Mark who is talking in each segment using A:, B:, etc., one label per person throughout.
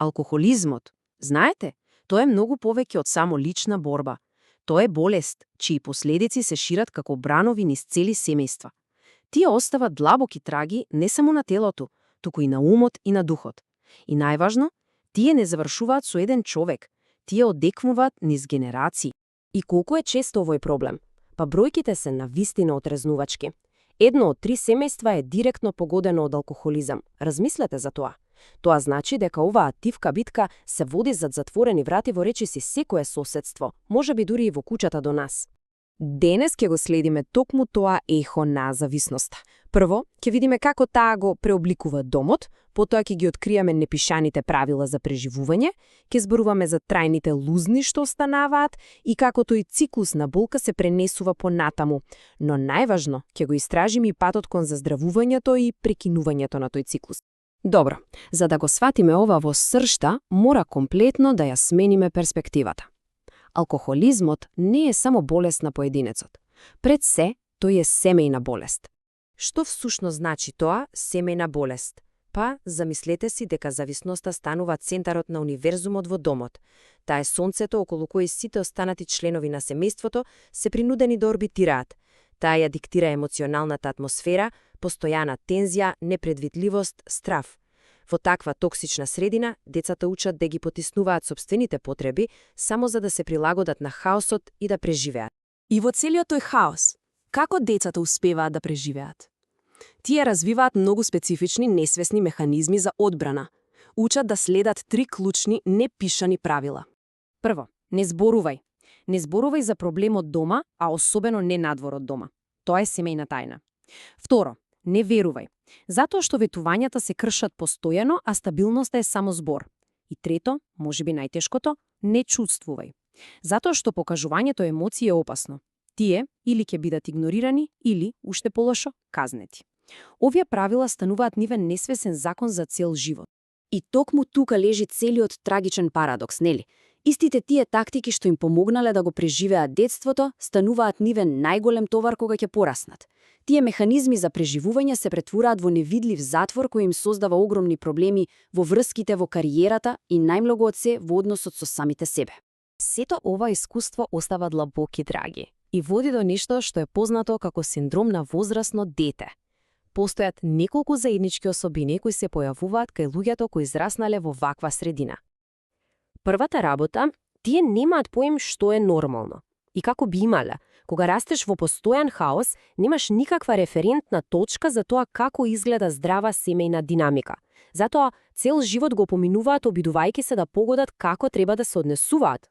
A: Алкохолизмот, знаете, тоа е многу повеќе од само лична борба. Тоа е болест, чии последици се шират како бранови низ цели семејства. Тие остават длабоки траги не само на телото, туку и на умот и на духот. И најважно, тие не завршуваат со еден човек, тие одекнуваат низ генерации.
B: И колку е често овој проблем? Па бројките се навистина отрезнувачки. 1 од 3 семејства е директно погодено од алкохолизам. Размислете за тоа. Тоа значи дека оваа тивка битка се води зад затворени врати во речиси секое соседство, можеби дури и во куќата до нас. Денес ќе го следиме токму тоа ехо на зависноста. Прво, ќе видиме како таа го преобликува домот, потоа ќе ги откриеме непишаните правила за преживување, ќе зборуваме за трајните лузни што останаваат и како тој циклус на болка се пренесува понатаму. Но најважно, ќе го истражиме и патот кон заздравувањето и прекинувањето на тој циклус. Добро, за да го сватиме ова во сршта, мора комплетно да ја смениме перспективата. Алкохолизмот не е само болест на поединецот. Пред се, тој е семејна болест. Што всушност значи тоа семејна болест? Па, замислете си дека зависноста станува центарот на универзумот во домот. Таа е сонцето околу кој сите останати членови на семејството се принудени да орбитираат. Таа ја диктира емоционалната атмосфера, постојана тензија, непредвидливост, страв. Во таква токсична средина, децата учат да ги потиснуваат сопствените потреби само за да се прилагодат на хаосот и да преживеат.
C: И во целиот тој хаос, како децата успеваат да преживеат? Тие развиваат многу специфични несвесни механизми за одбрана. Учат да следат 3 клучни непишани правила.
B: Прво, не зборувај. Не зборувај за проблемот дома, а особено не надвор од дома. Тоа е семејна тајна. Второ, не верувај. Затоа што ветувањата се кршат постојано, а стабилноста е само збор. И трето, можеби најтешкото, не чувствувај. Затоа што покажувањето емоции е опасно. Тие или ќе бидат игнорирани, или, уште полошо, казнети. Овие правила стануваат нивен несвесен закон за цел живот. И токму тука лежи целиот трагичен парадокс, нели? Истите тие тактики што им помогнале да го преживеат детството, стануваат нивен најголем товар кога ќе пораснат. Тие механизми за преживување се претвораат во невидлив затвор кој им создава огромни проблеми во врските, во кариерата и најмногу од се во односот со самите себе. Сето ова искуство остава длабоки траги и води до нешто што е познато како синдром на возрасно дете. Постојат неколку заеднички особини кои се појавуваат кај луѓето кои израснале во ваква средина. Првата работа, тие немаат поим што е нормално. И како би имале, кога растеш во постојан хаос, немаш никаква референтна точка за тоа како изгледа здрава семејна динамика. Затоа цел живот го поминуваат обидувајќи се да погодат како треба да се однесуваат.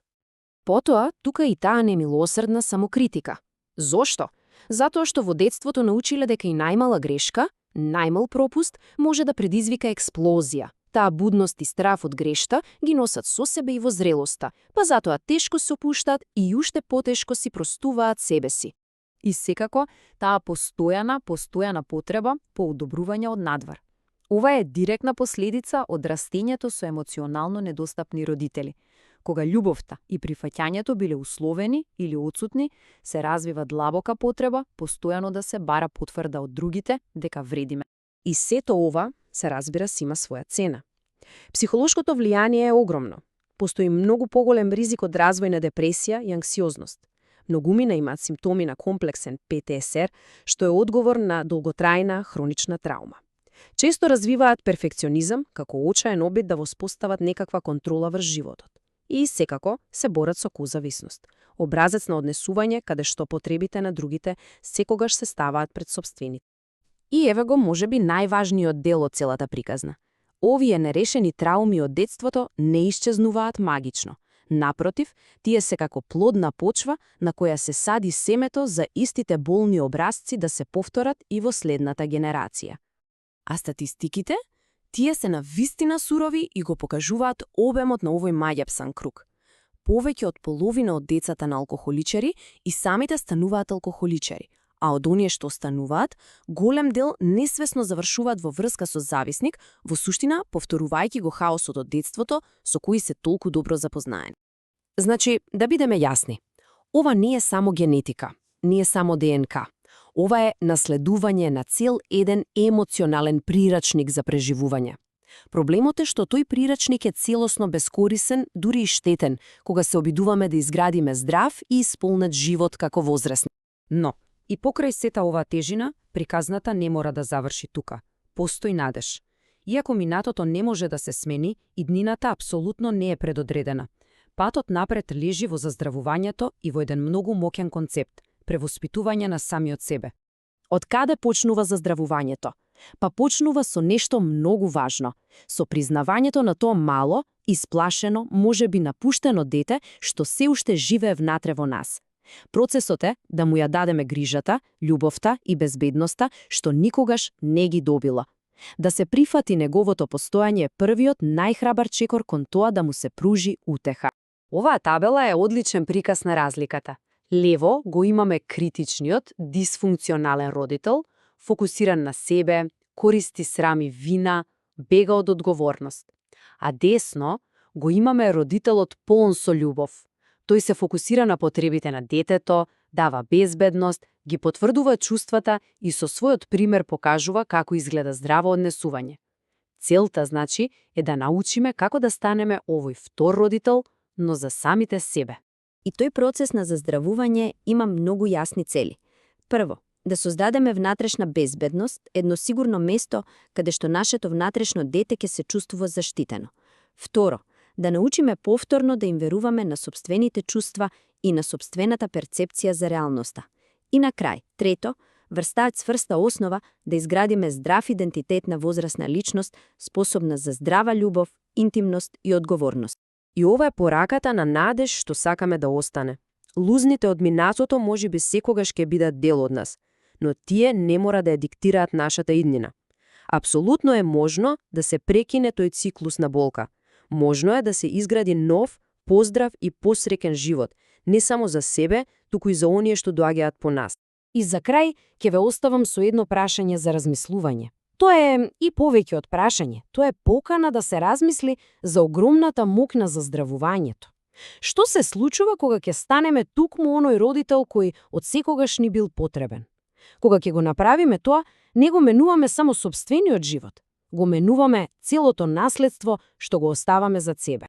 B: Потоа, тука и таа немилосрдна самокритика. Зошто? Затоа што во детството научиле дека и најмала грешка, најмал пропуст, може да предизвика експлозија. Таа будност и страв од грешта ги носат со себе и во зрелоста, па затоа тешко се опуштаат и уште потешко си простуваат себе си. И секако, таа постојана потреба по одобрување од надвор. Ова е директна последица од растењето со емоционално недостапни родители. Кога љубовта и прифаќањето биле условени или отсутни, се развива длабока потреба постојано да се бара потврда од другите дека вредиме. И сето ова, се разбира, си има своја цена. Психолошкото влијание е огромно. Постои многу поголем ризик од развој на депресија и анксиозност. Многумина имаат симптоми на комплексен ПТСР, што е одговор на долготрајна хронична траума. Често развиваат перфекционизам како очаен обид да воспостават некаква контрола врз животот. И секако се борат со козависност. Образец на однесување каде што потребите на другите секогаш се ставаат пред сопствените. И еве го можеби најважниот дел од целата приказна. Овие нерешени трауми од детството не исчезнуваат магично. Напротив, тие се како плодна почва на која се сади семето за истите болни образци да се повторат и во следната генерација. А статистиките? Тие се навистина сурови и го покажуваат обемот на овој маѓепсан круг. Повеќе од половина од децата на алкохоличари и самите стануваат алкохоличари, а од оние што остануваат, голем дел несвесно завршуваат во врска со зависник, во суштина повторувајќи го хаосот од детството со кој се толку добро запознаени. Значи, да бидеме јасни, ова не е само генетика, не е само ДНК. Ова е наследување на цел еден емоционален прирачник за преживување.
C: Проблемот е што тој прирачник е целосно бескорисен, дури и штетен, кога се обидуваме да изградиме здрав и исполнет живот како возрастни.
B: Но, и покрај сета оваа тежина, приказната не мора да заврши тука. Постои надеж. Иако минатото не може да се смени, иднината апсолутно не е предодредена. Патот напред лежи во заздравувањето и во еден многу моќен концепт – превоспитување на самиот себе.
A: Од каде почнува заздравувањето? Па почнува со нешто многу важно, со признавањето на тоа мало, исплашено, можеби напуштено дете што се уште живее внатре во нас. Процесот е да му ја дадеме грижата, љубовта и безбедноста што никогаш не ги добила. Да се прифати неговото постојање е првиот најхрабар чекор кон тоа да му се пружи утеха.
C: Оваа табела е одличен приказ на разликата. Лево го имаме критичниот, дисфункционален родител, фокусиран на себе, користи срам и вина, бега од одговорност. А десно го имаме родителот полн со љубов. Тој се фокусира на потребите на детето, дава безбедност, ги потврдува чувствата и со својот пример покажува како изгледа здраво однесување. Целта, значи, е да научиме како да станеме овој втор родител, но за самите себе.
D: И тој процес на заздравување има многу јасни цели. Прво, да создадеме внатрешна безбедност, едно сигурно место каде што нашето внатрешно дете ќе се чувствува заштитено. Второ, да научиме повторно да им веруваме на сопствените чувства и на сопствената перцепција за реалноста. И на крај, трето, врз таа цврста основа да изградиме здрав идентитет на возрастна личност, способна за здрава љубов, интимност и одговорност.
A: И ова е пораката на надеж што сакаме да остане. Лузните од минатото можеби секогаш ќе бидат дел од нас, но тие не мора да ја диктираат нашата иднина. Апсолутно е можно да се прекине тој циклус на болка. Можно е да се изгради нов, поздрав и посреќен живот, не само за себе, туку и за оние што доаѓаат по нас.
B: И за крај, ќе ве оставам со едно прашање за размислување. Тоа е и повеќе од прашање. Тоа е покана да се размисли за огромната мук на заздравувањето. Што се случува кога ќе станеме тукму оној родител кој од секогаш ни бил потребен? Кога ќе го направиме тоа, не го менуваме само сопствениот живот, го менуваме целото наследство што го оставаме за себе.